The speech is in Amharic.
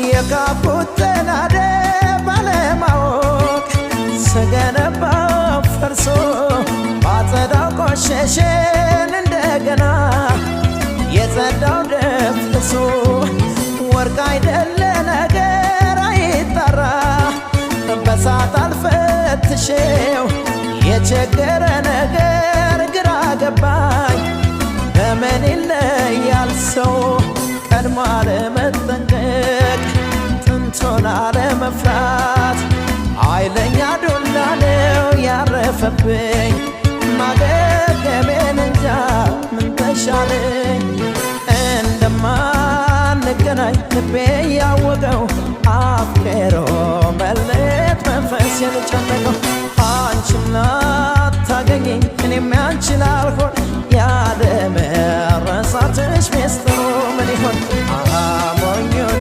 የካቡት ተናደ ባለማወቅ፣ ስገነባው ፈርሶ፣ ባጸዳው ቆሸሸን እንደገና የጸዳው ደፍርሶ። ወርቅ አይደለ ነገር አይጠራ፣ በሳት አልፈትሼው የቸገረ ነገር ግራ ገባኝ። በምን ይለያል ሰው ቀድሞ አለመጠንቀቅ፣ ጥንቶን አለመፍራት? ኃይለኛ ዱላ ነው ያረፈብኝ፣ ማገገሜን እንጃ ምን ተሻለኝ። እንደማንገናኝ ልቤ ያወቀው፣ አፍቅሮ መለየት መንፈሴን ጨነቀው። አንቺም ላታገኘኝ እኔም ያንቺ ላልሆን፣ ያለ መረሳትሽ ሚስጥሩ ምን ይሆን? አሃ።